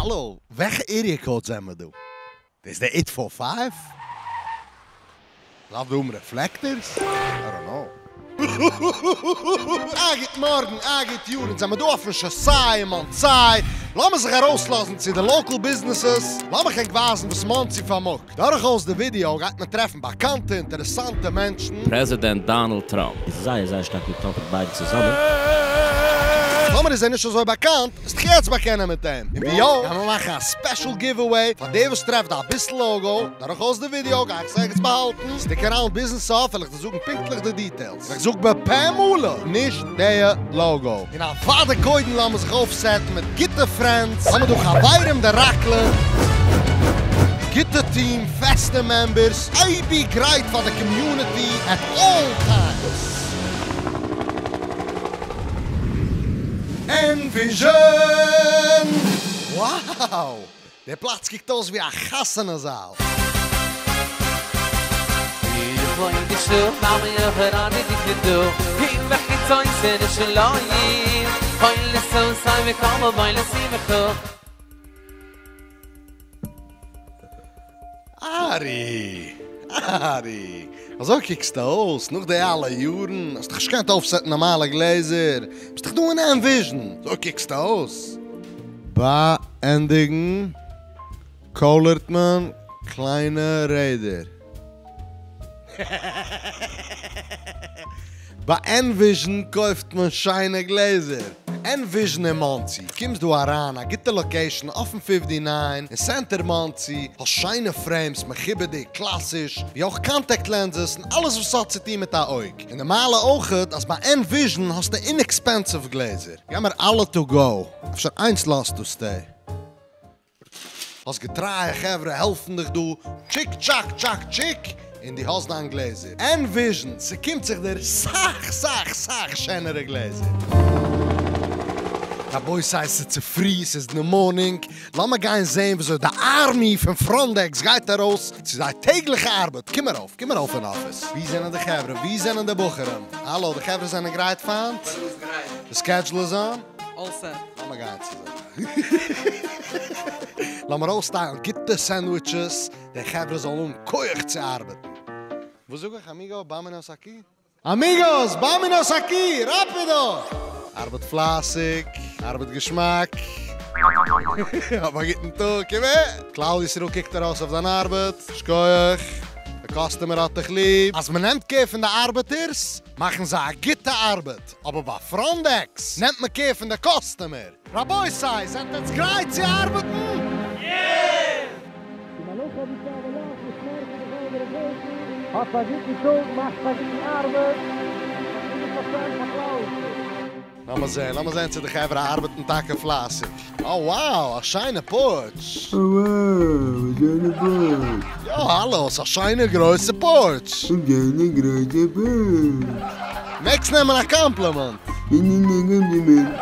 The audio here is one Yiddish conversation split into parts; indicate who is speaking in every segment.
Speaker 1: האלא, וועלכע area code זעמער דא? דאס איז די eight four five? דארף דא האבן reflectors? I don't know. א גוט מארגן, א גוט יאר, אונז זעמער דא אויפן שאסיי אין מאנסי, לאמיר זיך ארויסלאזן צו די local ביזנעסעס, לאמיך ענק ווייזן וואס מאנסי פארמאגט. דורכאויס די ווידיאו גייט מען טרעפן באקאנטע אינטערעסאנטע מענטשן.
Speaker 2: פרעזידענט דאנעלד טראמפ.
Speaker 3: איז זייער זייער שטארק מיט טראמפ און ביידן צוזאמען.
Speaker 1: טאמער איז ער נישט אזוי באקאנט, וועסט דיך יעצט באקענען מיט אים. און ווי אויך גיימער מאכן א special giveaway פאר דער וואס טרעפט די אביסל logo. דורכאויס די ווידיאו גיי איך עס ערגעץ באהאלטן. Stick around ביזן סוף וועל איך דיר זאגן פונקטליך די details. און איך זאג בפה מלא, נישט דיע logo. און אוודאי קודם לאמיר זיך אויפסעטן מיט גוטע friends, האמיר דא חברים די ראקלענד, גוטע team, פעסטע members, אייביג גרייט פאר די community at all times. Envision! Wow! דער פלאץ קוקט אויס ווי א חתונה זאל. ארי! ארי! אזוי קוקסטו אויס נאך די אלע יארן? האסט דיך נישט געקענט אויפסעטן נארמאלע גלעזער? ביסט דאך דא אין Envision! אזוי קוקסטו אויס? ביי ענדיגן קאלערט מען קליינע רעדער. ביי Envision קויפט מען שיינע גלעזער. Envision אין מאנסי, קומסט דא אריין, א גוטע location אויפן fifty nine אין center מאנסי, האסט שיינע frames, מכובד'יג, קלאסיש, ווי אויך contact lenses און אלעס וואס האט צוטון מיט א אויג. און די מעלה אויכעט אז ביי Envision האסטו inexpensive גלעזער. גיי מיר אלע to go, אפשר איינס לאזטו stay. האסט געטרייע חברה העלפן דיך דא, טשיק טשאק טשאק טשיק, און דו האסט דיין גלעזער. Envision, ס'קומט זיך דיר סאך סאך סאך שענערע גלעזער. רבותי ס'איז צופרי, ס'איז אין די morning, לאמיר גיין זעהן וויאזוי די army פון front desk גייט ארויס צו זייער טעגליכע ארבעט. קום ארויף, קום ארויף אין אפיס. ווי זענען די חברה? ווי זענען די בחורים? האלא, די חברה זענען גרייט פיינט? די schedule איז on?
Speaker 4: All set.
Speaker 1: לאמיר גיין צו זיי. לאמיר אויסטיילן גוטע sandwiches, די חברה זאלן האבן כח צו ארבעטן. וואס זאג איך, amigo, vámonos aquí? Amigos, vámonos aquí! Rápido! ארבעט פלייסיג, ארבעט געשמאק. האב א גוטן טאג, קום הער! כלל ישראל קוקט ארויס אויף דיין ארבעט, שכוח, די customer האט דיך ליב. אז מען נעמט care פון די ארבעטערס, מאכן זיי א גוטע ארבעט, אבער ביי front desk נעמט מען care פון די customer. רבותי, זענט עטס גרייט צו ארבעטן?
Speaker 4: Yeah!
Speaker 5: האטס א גוטן טאג, מאכטס א גוטן ארבעט, הונדערט פראצענט פאר כלל ישראל.
Speaker 1: לאמיר זען, לאמיר זען צו די חברה ארבעטן טאקע פלייסיג. Oh wow, א שיינע porch.
Speaker 6: Oh wow, א שיינע porch.
Speaker 1: יא, האלא, ס'א שיינע גרויסע porch.
Speaker 6: א שיינע גרויסע porch.
Speaker 1: מעגסט נעמען א קאמפלימענט.
Speaker 6: איך נעם א קאמפלימענט.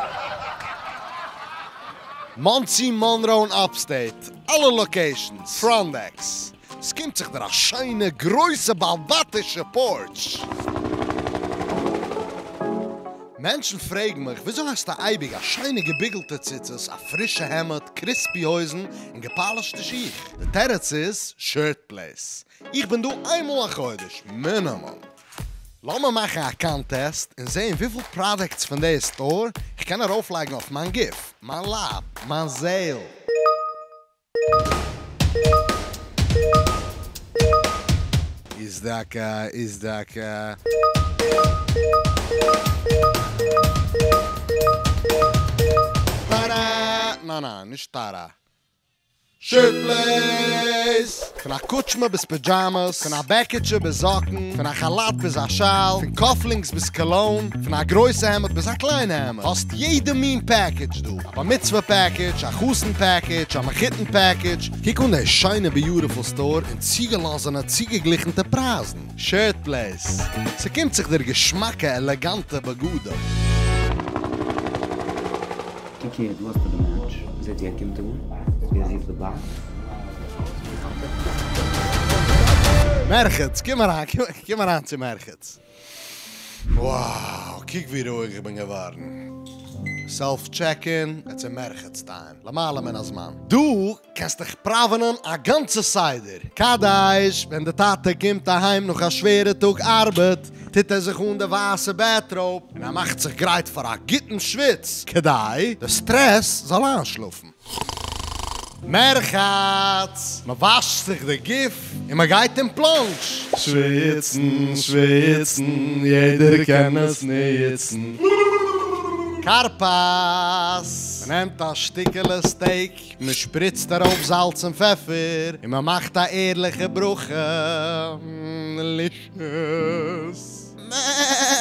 Speaker 1: מאנסי, מאנרא און upstate, אלע locations, front desk. ס'קומט זיך דיר א שיינע גרויסע בעל-בתישע porch. מענטשן פרעגן מיך וויאזוי האסטו אייביג א שיינע געביגלטע ציצית, א פרישע העמד, crispy הויזן און געפאלישטע שיך? די תירוץ איז, Shirt Place. איך בין דא איינמאל א חודש, מינימום. לאמיר מאכן א contest און זעהן וויפיל products פון די store איך קען ארויפלייגן אויף מיין גוף, מיין לייב, מיין זעהל. איז דאקא, איז דאקא. טארא! ניין ניין, נישט טארא. Shirt Place! פון א קוטשמע ביז pyjamas, פון א בעקיטשע ביז זאקן, פון א כאלאט ביז א שאל, פון cufflinks ביז cologne, פון א גרויסע העמד ביז א קליינע העמד, האסט יעדע מין package דא. א בר מצוה package, א חתן package, א מחותן package. קוק אן די שיינע beautiful store און צוגעלאזענע צוגעגליכנטע פרייזן. Shirt Place. ס'קומט זיך דיר געשמאקע עלעגאנטע בגדים.
Speaker 7: קוק הער, דא האסטו די מענטש, זעט ווי ער קומט אן, ווי ער זוכט די box.
Speaker 1: מרחץ, קום אריין, קום אריין צו מרחץ. Wow, קוק ווי רואיג איך בין געווארן. סעלף טשעק אין, איטס א מרחץ טיים, למעלה מן הזמן. דא קענסט דיך פראווענען א גאנצע סדר. קדש, ווען די טאטע קומט אהיים נאך א שווערע טאג ארבעט, טוט ער זיך אן די ווייסע בעטראוב און ער מאכט זיך גרייט פאר א גוטן שוויץ, כדי די סטרעס זאל איינשלאפן. מרחץ! מען וואשט זיך די גוף און מען גייט אין פלאנדזש. שוויצן, שוויצן, יעדער קען עס נוצן. כרפס! מען נעמט א שטיקעלע סטעיק, מען שפריצט ארויף זאלץ און פעפער, און מען מאכט א ערליכע ברכה. דעלישעס!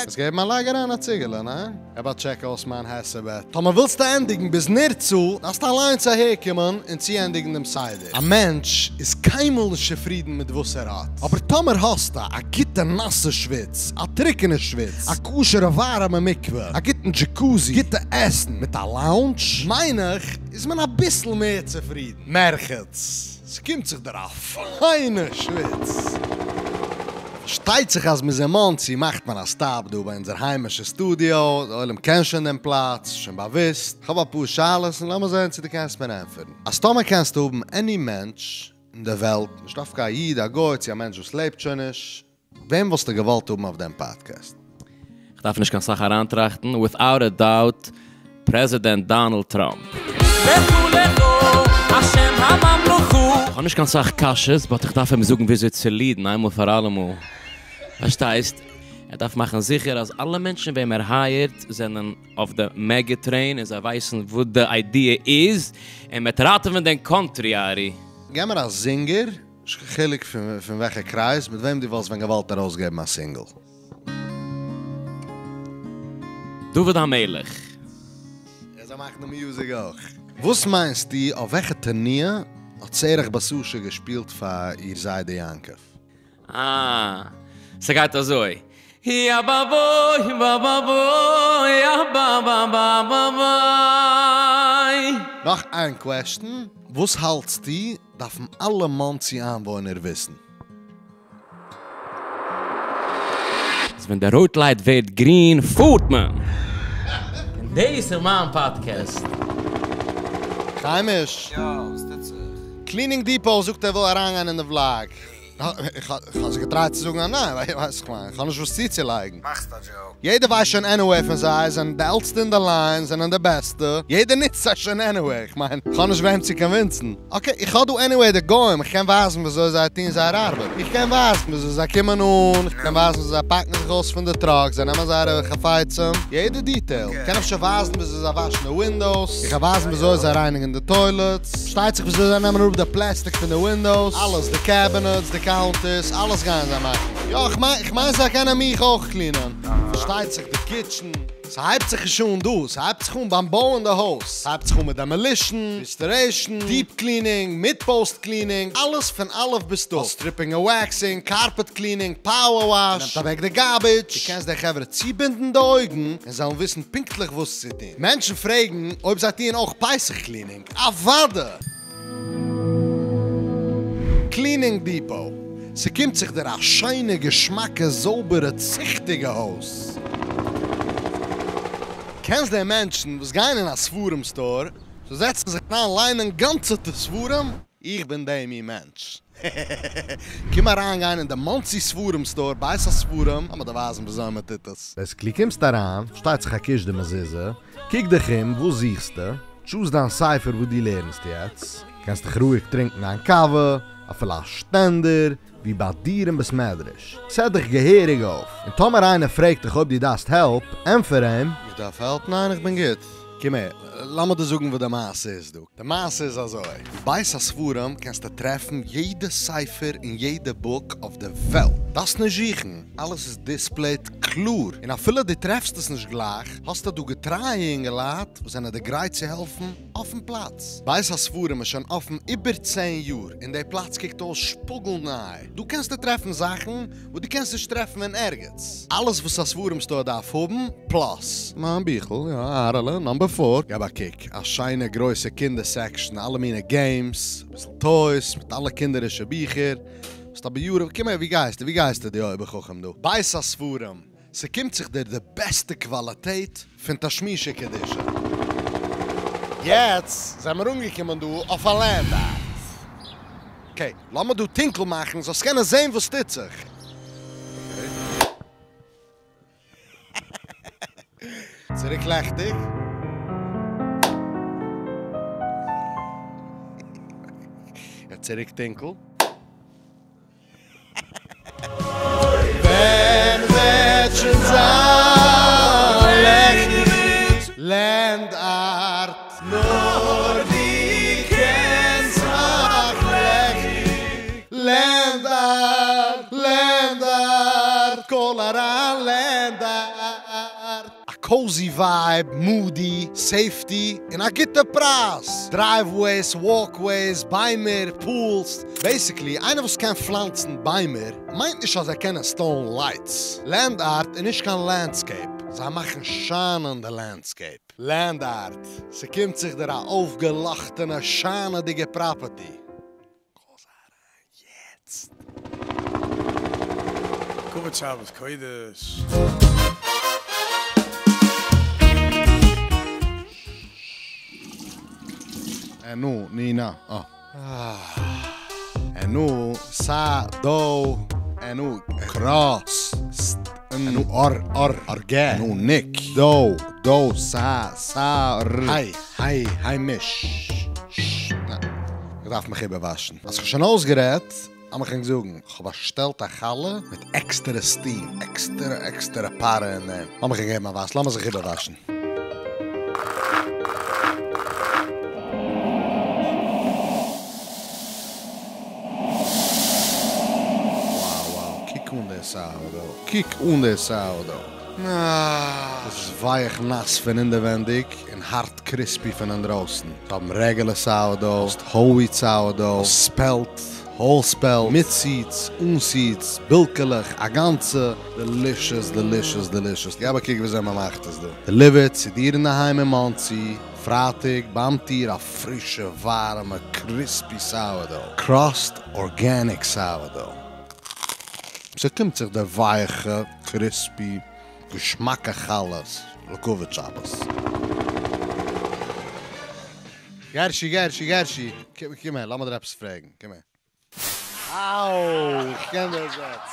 Speaker 1: עס געבן א לייג אריין א ציגעלע, ניין? געב א טשעק אויס מיין היסב בעט. טאמער ווילסטו ענדיגן ביז נרצה, דארפסטו אליינס אהערקומען און צוענדיגן דעם סדר. א מענטש איז קיינמאל נישט צופרידן מיט וואס ער האט. אבער טאמער האסטו א גוטע נאסע שוויץ, א טרוקענע שוויץ, א כשר'ע ווארעמע מקווה, א גוטן דזשעקוזי, גוטע עסן, מיט א לאונדזש, מיין איך איז מען אביסל מער צופרידן. מרחץ, ס'קומט זיך דיר א פיינע שוויץ. פארשטייט זיך אז מ'איז אין מאנסי מאכט מען א סטאפ דא ביי אונזער היימישע סטודיאו, די עולם קען שוין דעם פלאץ, שוין באוואוסט. כ'האב אפאר שאלות און לאמיר זען צו דו קענסט מיר ענטפערן. אז טאמער קענסטו האבן עני מענטש אין די וועלט, נישט דווקא א איד, א גוי, צו א מענטש וואס לעבט שוין נישט, וועם וואלסטו געוואלט האבן אויף דעם פאדקעסט?
Speaker 4: כ'דארף נישט קיין סאך אריינטראכטן, וויטאוט א דאוט, פרעזידענט דאנעלד טראמפ. כ'האב נישט קיין סאך קשיות, באט איך דארף אים זאגן וויאזוי צו ליעדן איינמאל פאר אלעמאל. פארשטייסט? ער דארף מאכן זיכער אז אלע מענטשן וועם ער הייערט זענען אויף די מעגא טרעין און זיי ווייסן וואס די איידיע איז, און מ'עט ראטעווען דעם קאנטרי, ארי.
Speaker 1: געב מיר א זינגער, נישט קיין חילוק פון וועלכע קרייז, מיט וועם דו וואלסט ווען געוואלט ארויסגעבן א סינגל.
Speaker 4: דוד המלך.
Speaker 1: ער זאל מאכן די מיוזיק אויך. וואס מיינסטו אויף וועלכע תנועה האט שרח בת אשר געשפילט פאר איר זיידע יעקב?
Speaker 4: אה, ס'גייט אזוי. יא בא בוי בא בא בוי יא בא בא בא בא ביי.
Speaker 1: נאך איין קוועשטן, וואס האלטסטו דארפן אלע מאנסי איינוואוינער וויסן?
Speaker 4: אז ווען די רויט לייט ווערט גרין פארט מען! און דאס איז מיין פאדקעסט.
Speaker 1: חיימיש!
Speaker 2: יא, וואס טוט זיך?
Speaker 1: קלינינג דיפאו זאגט ער וויל אריינגיין אין די וולאג. איך האב זיך געטרייט צו זאגן א ניין, ווייסט איך מיין, איך האב נישט וואס צוצולייגן.
Speaker 2: מאכסט א דזשאוק?
Speaker 1: יעדער ווייסט שוין עניוועי פון זיי, זענען די עלטסטע אין די ליין, זענען די בעסטע, יעדער נוצט זיי שוין עניוועי, איך מיין, איך האב נישט וועם צו קאנווינסן. אקעי, איך האב דא עניוועי די גוים, איך קען ווייזן וויאזוי זיי טוהן זייער ארבעט, איך קען ווייזן וויאזוי זיי קומען אן, איך קען ווייזן וויאזוי זיי פאקן זיך אויס פון די טראק, זיי נעמען זייערע חפצים, יעדע דיטעיל, איך קען אפשר ווייזן וויאזוי זיי וואשן די ווינדאוס, איך קען ווייזן וויאזוי זיי רייניגן די טוילעטס, פארשטייט זיך וויאזוי זיי נעמען אראפ די פלעסטיק פון די ווינדאוס, אלעס, די קעבינעטס, די קאונטערס, אלעס גייען זיי מאכן, יא, איך מיין, איך מיין זיי קענען מיך אויך קלינען, פארשטייט זיך די קיטשן. ס'הייבט זיך נישט אן דא, ס'הייבט זיך אן ביים בויען די הויז, ס'הייבט זיך אן מיט דעמאלישן, ריסטארעישן, דיעפ קלינינג, מיט פאוסט קלינינג, אלעס פון אלף ביז ת', סטריפינג און וועקסינג, קארפעט קלינינג, פאוער וואש, מ'נעמט אוועק די גארבידזש, דו קענסט די חברה צובינדן די אויגן און זיי וועלן וויסן פונקטליך וואס צו טון. מענטשן פרעגן אויב זיי טוען אויך פסח קלינינג, אוואדע! קלינינג דיפאו, ס'קומט זיך דיר א שיינע געשמאקע זויבערע ציכטיגע הויז. קענסט די מענטשן וואס גייען אין א ספרים סטאר, זיי זעצן זיך אריין ליינען גאנצעטע ספרים? איך בין די מין מענטש. קום אריין גיין אין די מאנסי ספרים סטאר בית הספרים, לאמיר דיר ווייזן וויאזוי מען טוט עס. בעסיקלי קומסט אריין, פארשטייט זיך א קיש די מזוזה, קוק דיך אום, וואס זוכסטו? טשוז דיין ספר וואס דו לערנסט יעצט, קענסט דיך רואיג טרינקן דיין קאווע, אפילו א שטענדער, ווי ביי דיר אין בית מדרש. סעט דיך געהעריג אויף, און טאמער איינער פרעגט דיך אויב דו דארפסט העלפ, ענטפער אים. איך דארף העלפ? ניין איך בין גוט. קום הער, לאמיר דיר זאגן וואס די מעשה איז דא. די מעשה איז אזוי, בית הספרים קענסטו טרעפן יעדע ספר און יעדע בוק אויף די וועלט, דארפסט נישט זוכן, אלעס איז דיספלעיד קלאר, און אפילו דו טרעפסט עס נישט גלייך, האסטו דא געטרייע אינגעלייט וואס זענען דיר גרייט צו העלפן אויפן פלאץ. בית הספרים איז שוין אפן איבער צען יאר און די פלאץ קוקט אויס שפאגל ניי. דא קענסטו טרעפן זאכן וואס דו קענסט נישט טרעפן אין ערגעץ. אלעס וואס א ספרים סטאר דארף האבן, פלאס. מיין ביכל, יא, אהרעלע, נאמבער פאר. געב א קוק, א שיינע גרויסע קינדער סעקשאן, אלע מיני געימס, אביסל טויס, מיט אלע קינדערישע ביכער. ביסט א ביוטיפול, קום הער, ווי גייסטו, ווי גייסטו דו אויבער חכם דו? בית הספרים, ס'קומט זיך דיר די בעסטע קוואליטעט פון תשמישי קדושה. יעצט זעמער אנגעקומען דא אויף א לענד ארט. אקעי, לאמיר דא טונקל מאכן זאלסט קענען זען וואס טוט זיך. צוריק לעכטיג. יעצט צוריק טונקל. ווען וועט שוין זיין לעכטיג? לענד ארט. נאר דו קענסט מאכן לעכטיג. לענד ארט, לענד ארט, קאל אריין לענד ארט. א קאוזי ווייב, מודי, סעיפטי, און א גוטע פרייז! דרייוו-וועיס, וואלקוועיס, ביימער, פולס, בעיסיקלי איינער וואס קען פלאנצן ביימער מיינט נישט אז ער קען אינסטאלן לייטס. לענד ארט איז נישט קיין לענדסקעיפ, זיי מאכן שיינען די לענדסקעיפ. לענד ארט, ס'קומט זיך דיר א אויפגעלאכטענע שיינעדיגע פראפערטי. קאל זיי אריין יעצט.
Speaker 2: כבוד שבת קודש.
Speaker 1: נו, ני, נא, אה. נו, סא, דא, נו, קרא, ס, סט, נו, אר, אר, אר, גע, נו, ניק, דא, דא, סא, סא, ר, היי, היי, היימיש, ש, נא. איך דארף מיך איבערוואשן. אז כ'האב שוין אויסגערעדט, לאמיך ענק זאגן, כ'האב באשטעלט א חלה מיט עקסטערע סטיעם, עקסטערע עקסטערע פארע אין דעם. לאמיך ענק געבן א וואש, לאמיר זיך איבערוואשן. Wow wow, קוק אן די סאורדאו, קוק אן די סאורדאו. אה, עס איז ווייך נאס פון אינדערווענדיג און הארט קריספי פון אינדרויסן. זיי האבן רעגולער סאורדאו, האול וויט סאורדאו, ספעלט, האול ספעלט, מיט סידס, אן סידס, בילקעלעך, א גאנצע. דעלישעס דעלישעס דעלישעס. געב א קוק וויאזוי מען מאכט עס דא. דעליווערט צו דיר אינדערהיים אין מאנסי, פרייטאג ביים טיר א פרישע ווארעמע קריספי סאורדאו. קראסט ארגעניק סאורדאו. ס'קומט זיך די ווייכע קריספי געשמאקע חלות לכבוד שבת. גערשי גערשי גערשי, קום הער לאמיר דיר עפעס פרעגן, קום הער. אאו! איך קען דער זאץ.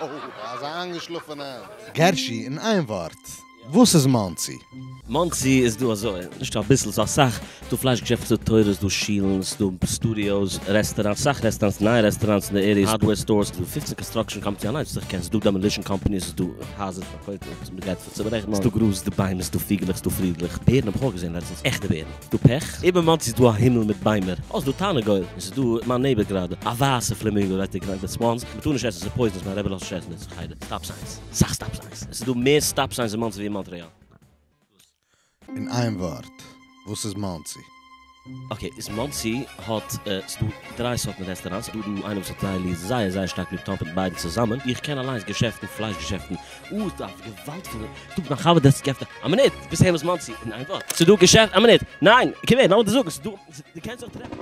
Speaker 1: אאו! אזא איינגעשלאפענע הענט. גערשי, אין איין ווארט, וואס איז מאנסי?
Speaker 3: מאנסי איז דא אזוי, נישט אביסל, ס'איז אסאך, ס'דא פלייש געשעפטן, ס'דא תורות, ס'דא שילן, ס'דא סטודיאוס, רעסטעראנטס, אסאך רעסטעראנטס, נייע רעסטעראנטס אין די עריע, הארדוועיר סטארס, ס'דא פופצן קאנסטראקשען קאמפעניס אליינס וואס איך קען, ס'דא דעמאלישן קאמפעניס, ס'דא הייזער פארקויפן וואס מ'גייט צוברעכן, ס'דא גראז, ס'דא ביימער, ס'דא פיגעלעך, ס'דא פרידלעך, בערן האב איך אויך געזען לעצטנס, עכטע בערן. ס'דא פעך? איבער מאנסי איז דא א הימל מיט ביימער. אה ס'דא תרנגול. און ס'איז דא מיין נעיבער גראדע. א ווייסע פלעמינגא ווייסט די די סוואנס. מ'טאר נישט עסן ס'איז פויזענעס מיין רבי לאזט נישט עסן אין חדר. סטאפ סיינס. סאך סטאפ סיינס. עס איז דא מער סטאפ סיינס אין מאנסי ווי אין מאנטריאל.
Speaker 1: אין איין ווארט, וואס איז מאנסי?
Speaker 3: אקעי איז מאנסי האט ס'דא דריי סארטן רעסטעראנטס ס'דא דא איינער וואס האט זייער ליב זייער זייער שטארק ליב טאמפ מיט ביידן צוזאמען איך קען אליינס געשעפטן פלייש געשעפטן אה ס'דא א געוואלד פון דא מיין חבר דאס געפט א מינוט ביסט הער וואס מאנסי אין איין ווארט ס'דא געשעפט א מינוט ניין קום הער לאמיר דיר זאגן ס'דא דו קענסט זיך טרעפן.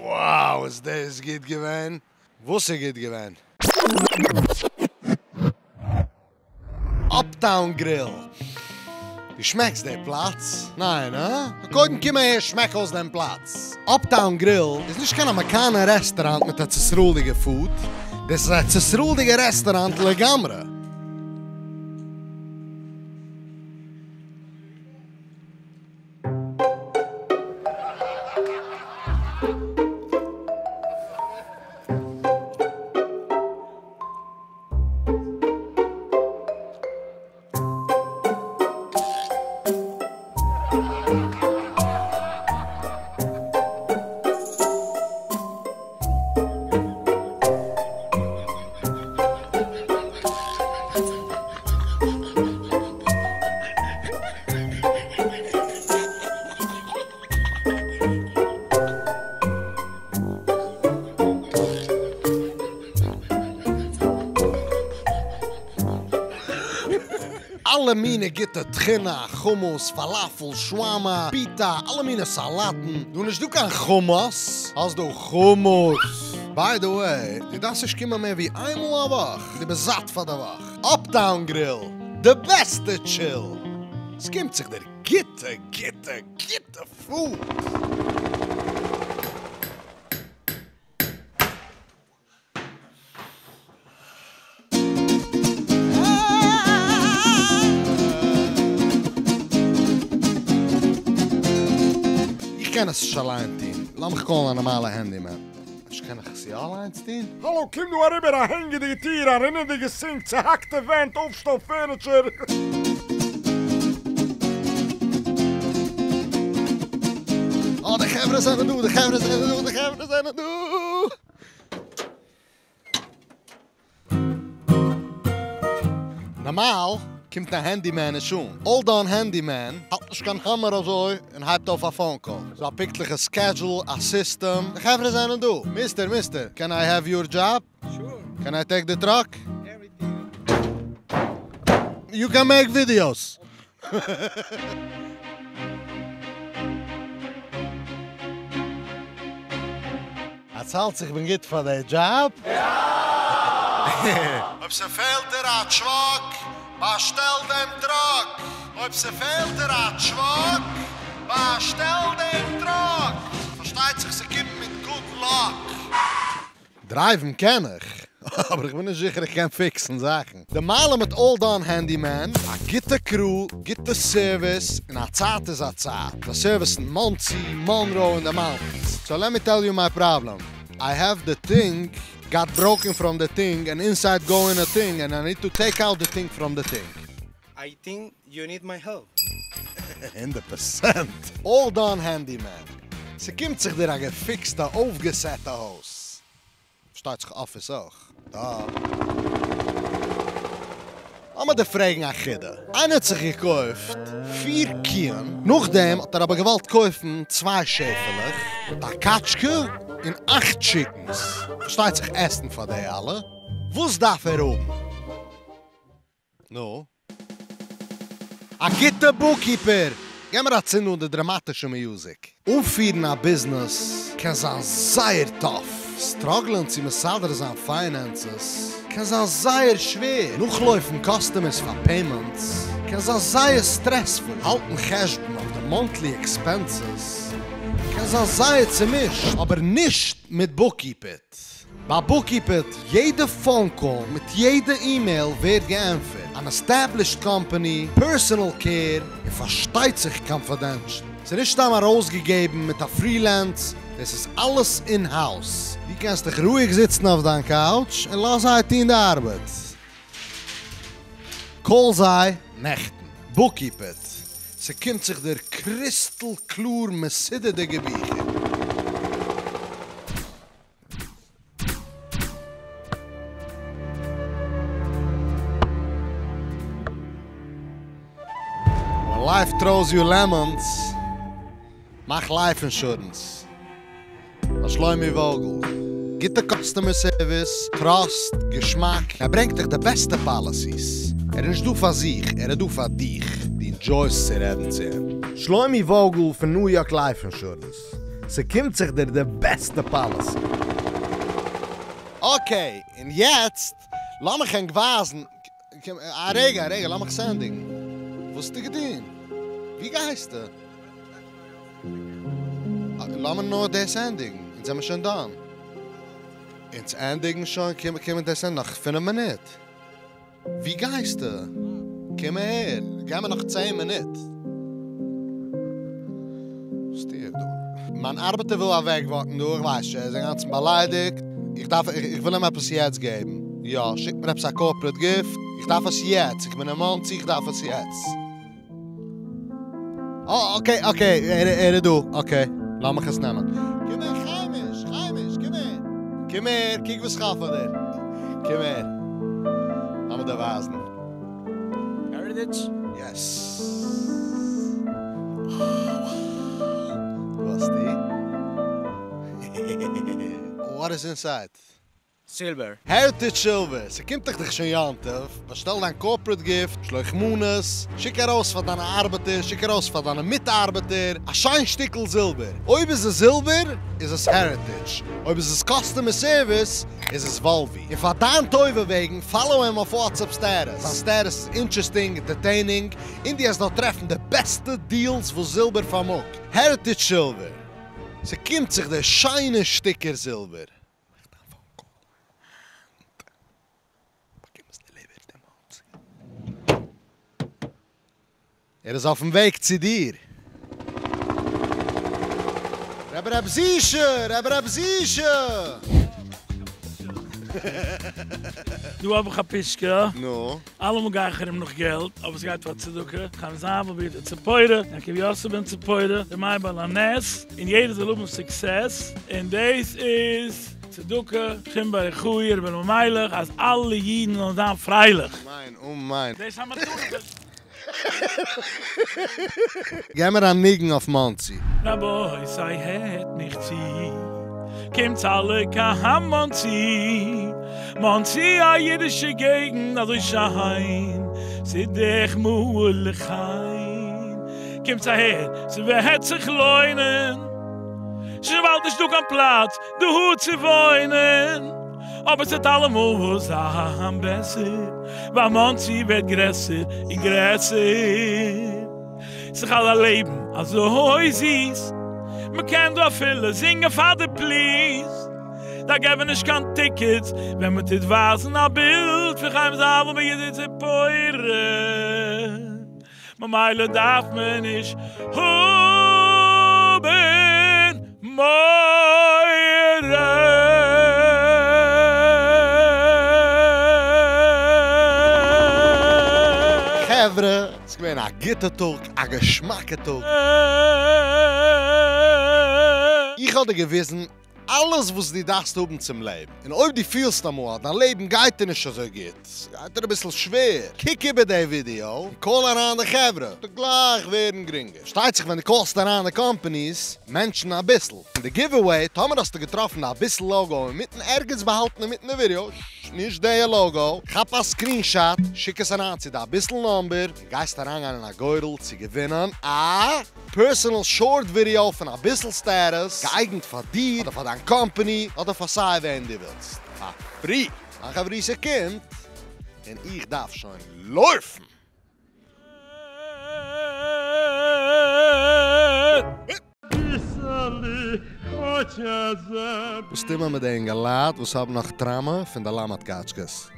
Speaker 1: Wow איז דאס גוט געווען! וואס איז גוט געווען? אפטאון גריל. דו שמעקסט די פלאץ? ניין, הא? קודם קום אהער שמעק אויס דעם פלאץ. אפטאון גריל איז נישט קיין אמעריקאנער רעסטעראנט מיט ארץ ישראל'דיגע פוד, דאס איז א ארץ ישראל'דיגע רעסטעראנט לגמרי. אלע מיני גוטע טחינה, חומוס, פאלאפל, שווארמא, פיטא, אלע מיני סאלאטן. דא נישט דא קיין חומוס, האסט דא חומוס. ביי די וועי, דו דארפסט נישט קומען מער ווי איינמאל א וואך, דו ביסט זאט פאר די וואך. אפטאון גריל, די בעסטע טשיל! ס'קומט זיך דיר גוטע גוטע גוטע food! איך קען עס נישט אליין טון, לאמיך קאלן א נארמאלע handyman. אפשר קען איך עס יא אליינס טון?
Speaker 2: האלא, קום דא אריבער, א הענגעדיגע טיר, א רינענדיגע sink, צוהאקטע ווענט, אויפשטעל furniture.
Speaker 1: אה, די חברה זענען דא, די חברה זענען דא, די חברה זענען דא! נארמאל קומט א handyman נישט אן. All Done Handyman האלט נישט קיין האמער אזוי און הייבט אויף א phone call. ס'איז א פונקטליכע schedule, א סיסטעם. די חברה זענען דא. Mister, mister, can I have your job? Can I take the truck? You can make videos. עטס האלטס איך בין גוט פאר די דזשאב? יא! אויב ס'פעלט דיר א טשוואק, באשטעל דעם truck! אויב ס'פעלט דיר א טשוואק, באשטעל דעם truck! פארשטייט זיך ס'קומט מיט good luck. דרייוון קען איך, אבער איך בין נישט זיכער איך קען פיקסן זאכן. די מעלה מיט All Done Handyman, א גוטע crew, גוטע service, און א צייט איז א צייט. זיי סערוויסן מאנסי, מאנרא און די mountains. So let me tell you my problem. I have the thing got broken from the thing and inside go in a thing and I need to take out the thing from the thing.
Speaker 8: I think you need my help.
Speaker 1: הונדערט פערסענט! All Done Handyman. ס'קומט זיך דיר א געפיקסטע אויפגעסעטע הויז. פארשטייט זיך אפיס אויך. דא. לאמיר דיר פרעגן א חידה. איינער האט זיך געקויפט פיר קיען, נאכדעם האט ער אבער געוואלט קויפן צוויי שעפעלעך, מיט א קאטשקע און אכט chickens. פארשטייט זיך עסן פאר די אלע. וואס דארף ער האבן? נו? א גוטע bookkeeper! גיב מיר א צינד אן די דראמאטישע music. אנפירן א ביזנעס קען זיין זייער tough. סטראגלען צו מסדר זיין finances קען זיין זייער שווער. נאכלויפן customers פאר payments קען זיין זייער stressful. האלטן חשבון אויף די monthly expenses קען זיין זייער צומישט. אבער נישט מיט Bookkeep It. ביי Bookkeep It, יעדע phone call מיט יעדע אימעיל ווערט געענטפערט. אן established company, personal care, און פארשטייט זיך confidential. ס'איז נישט סתם ארויסגעגעבן מיט א freelance, דאס איז אלעס in-house. דו קענסט דיך רואיג זיצן אויף דיין couch און לאז זיי טון די ארבעט. Call זיי נעכטן. Bookkeep It. ס'קומט זיך דיר קריסטל קלאר מסודר'דיגע ביכער. When life throws you lemons, מאך life insurance. ביי שלומי וואגל. גוטע customer service, trust, געשמאק. ער ברענגט דיך די בעסטע policies. ער איז נישט דא פאר זיך, ער איז דא פאר דיך. דו ענדזשויסט צו רעדן צו אים. שלומי וואגל פון New York Life Insurance. ס'קומט זיך דיר די בעסטע policy. Okay, און יעצט לאמיך ענק ווייזן, א רגע, א רגע, לאמיך עס ענדיגן. וואס האסטו געטון? ווי גייסטו? לאמיר נאר דאס ענדיגן, אונז זעמיר שוין done. אונז ענדיגן שוין, קומען דאס ענדיגן נאך פינף מינוט. ווי גייסטו? קום אהער, גיב מיר נאך צען מינוט. וואס טו איך דא? מיין ארבעטער וויל אוועקוואקן דא, איך ווייס נישט, ער איז אינגאנצן באליידיגט, איך דארף, איך וויל אים עפעס יעצט געבן. יא, שיק מיר עפעס א corporate gift, איך דארף עס יעצט, איך בין אין מאנסי, איך דארף עס יעצט. אה, okay, okay, ער איז דא, okay, לאמיך עס נעמען. קום הער, חיימיש, חיימיש, קום הער. קום הער, קוק וואס כ'האב פאר דיר. קום הער. לאמיר דיר ווייזן.
Speaker 8: Heritage?
Speaker 1: Yes. דא האסטו. What is inside?
Speaker 8: Silver.
Speaker 1: Heritage Silver, ס'קומט דאך דיך שוין יום טוב, באשטעל דיין קארפארעט גיפט, שלוח מנות, שיק ארויס פאר דיינע ארבעטער, שיק ארויס פאר דיינע מיטארבעטער, א שיין שטיקל זילבער. אויב איז עס זילבער, איז עס העריטעדזש, אויב איז עס קאסטומער סערוויס, איז עס וואלווי. און פאר דיין טובה וועגן, פאלאו אים אויף וואטסעפפ סטעטוס, זיין סטעטוס איז אינטערעסטינג, ענטערטעינינג, און דו העסט דארט טרעפן די בעסטע דיעלס וואס זילבער פארמאגט. העריטעדזש סילווער, ס'קומט זיך דיר שיינע שטיקער זילבער. מאך דיין פאון קאל היינט, באקום עס דעליווערט אין מאנסי. ער איז אויפן וועג צו דיר. רבי ר' זישע! רבי ר' זישע!
Speaker 9: דא האב איך א פישקע.
Speaker 1: נו?
Speaker 9: אלעמאל גיי איך ארום נאך געלט, אבער ס'גייט פאר צדקה, חיים זאנוויל ברודער ציפורה, יעקב יוסף בן ציפורה, ר' מאיר בעל הנס, און יעדער זאל האבן סוקסעס, און דאס איז צדקה, שמעון בר יוחאי, רבי אלימלך, אז אלע אידן זאלן זיין פרייליך.
Speaker 1: אמן אמן.
Speaker 9: דאס איז א מתנה.
Speaker 1: געב מיר א ניגון אויף מאנסי.
Speaker 9: רבותי הערט מיך צו, קומטס אלע קיין מאנסי, מאנסי א אידישע געגנט אזוי שיין, ס'איז דאך מלא חן, קומטס אהער ס'וועט זיך לוינען, שוין באלד נישטא קיין פלאץ דא צו וואוינען. אבער ס'וועט אלעמאל זיין בעסער, ווייל מאנסי ווערט גרעסער און גרעסער. ס'איז אלע לעבן אזוי זיס, מ'קען דא אפילו זינגען פאר די פאליס. דא געבן נישט קיין טיקעטס ווען מ'טוט ווייזן א בילד פון חיים זאנוויל מיט ציפורה. ממילא דארף מען נישט האבן מורא.
Speaker 1: חברה, ס'איז געווען א גוטע טאג, א געשמאקע טאג. איך האב דיר געוויזן אלעס וואס דו דארפסט האבן צום לעבן, און אויב דו פילסט אמאל אז דיין לעבן גייט דיר נישט אזוי גוט, ס'גייט דיר אביסל שווער, קוק איבער די ווידיאו און קאל אריין די חברה, ס'וועט גלייך ווערן גרינגער. פארשטייט זיך ווען דו קאלסט אריין די קאמפאניס, מענשן אביסל. און די גיוועוועי, טאמער האסטו געטראפן די אביסל לאגא אינמיטן ערגעץ באהאלטן אינמיטן די ווידיאו, נישט די לאגא, כאפ א סקרינשאט, שיק עס אריין צו די אביסל נאמבער, און גייסט אריינגיין אין א גורל צו געווינען א פערסענעל שארט ווידיאו פון אביסל סטעטוס, געאייגנט פאר דיר אדער פאר דיין קאמפאני אדער פאר סיי וועם דו ווילסט, פאר פרי. מיין חברותא קומט און איך דארף שוין לויפן. וואס טוט מען מיט די אינגעלייט וואס האבן נאך טראמא פון די למד קאטשקעס?